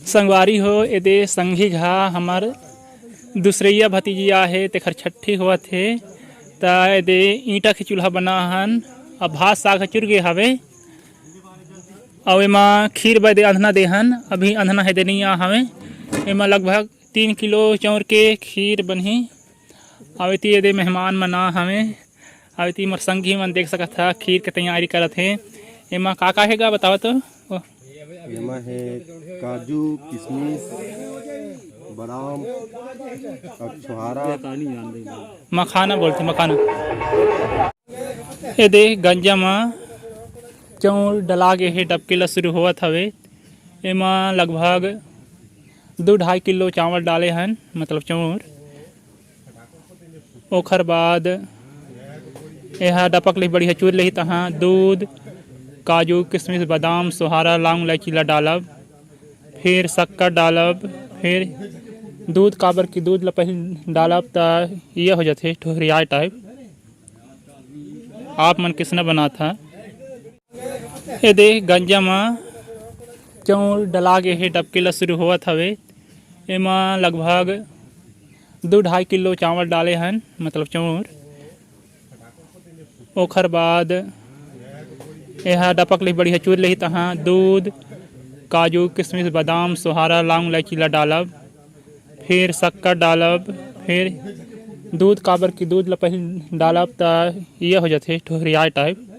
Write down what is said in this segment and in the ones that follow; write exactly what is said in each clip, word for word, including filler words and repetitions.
संगवारी हो, एदे संगी घा हमर दूसरइया भतीजी आहे, तेखर छट्ठी होवत हे। त एदे ईंटा के चूल्हा बना हन, अब भात साग ह चुर गे हवे। अउ एमा खीर बर दे अंधना दे हन, अभी अंधना हे दे नइ आ हवे। एमा लगभग तीन किलो चाउर के खीर बनही। अउ एती एदे मेहमान मन आ हवे। अउ एती मोर संगी मन देख सकत ह, खीर के तैयारी करत हे। एमा का का हे गा, बतावा तो। ओ। एमा हे काजू, किशमिश, बादाम अउ छोहारा। मखाना बोलथे, मखाना। एदे गंजा म चाउर डला गे हे, डबके ल शुरू होवत हवे। एमा लगभग दू ढाई किलो चावल डाले हन, मतलब चाउर। ओखर बाद एहा डपक ले बढ़िया चूर लेही, तहाँ दूध, काजू, किशमिश, बादाम, सोहारा, लौंग, इलायची ला डालब, फिर शक्कर डालब, फिर दूध, काबर कि दूध ला पहले डालब त ये हो जाथे ठोहरिया टाइप। आप मन किसना बनात हा? एदे गंजा म चाउर डला गे हे, डबके ल शुरू होवत हवे। एमा लगभग दू ढाई किलो चावल डाले हन, मतलब चाउर। ओखर बाद एहा डपक ले बढ़िया चूर लेही, तहाँ दूध, काजू, किशमिश, बादाम, सोहारा, लौंग, इलायची ला डालब, फिर शक्कर डालब, फिर दूध, काबर कि दूध ला पहले डालब त ये हो जाथे ठोहरिया टाइप।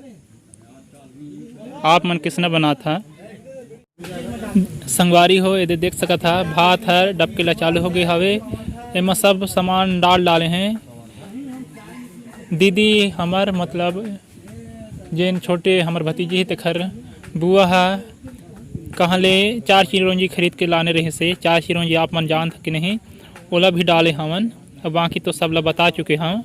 आप मन किसना बनात हा? संगवारी हो, एदे देख सकत हा, भात हर डबके ला चालू हो गे हवे। एमा सब सामान डाल डाले हैं। दीदी हमर, मतलब जेन छोटे हमर भतीजी हे, तेखर बुआ हा कहाँ ले चार चिरौंजी खरीद के लाने रहिस हे। चार चिरौंजी आप मन जानत कि नहीं, ओला भी डाले हवन। अब बाकी तो सब ला बता चुके हव।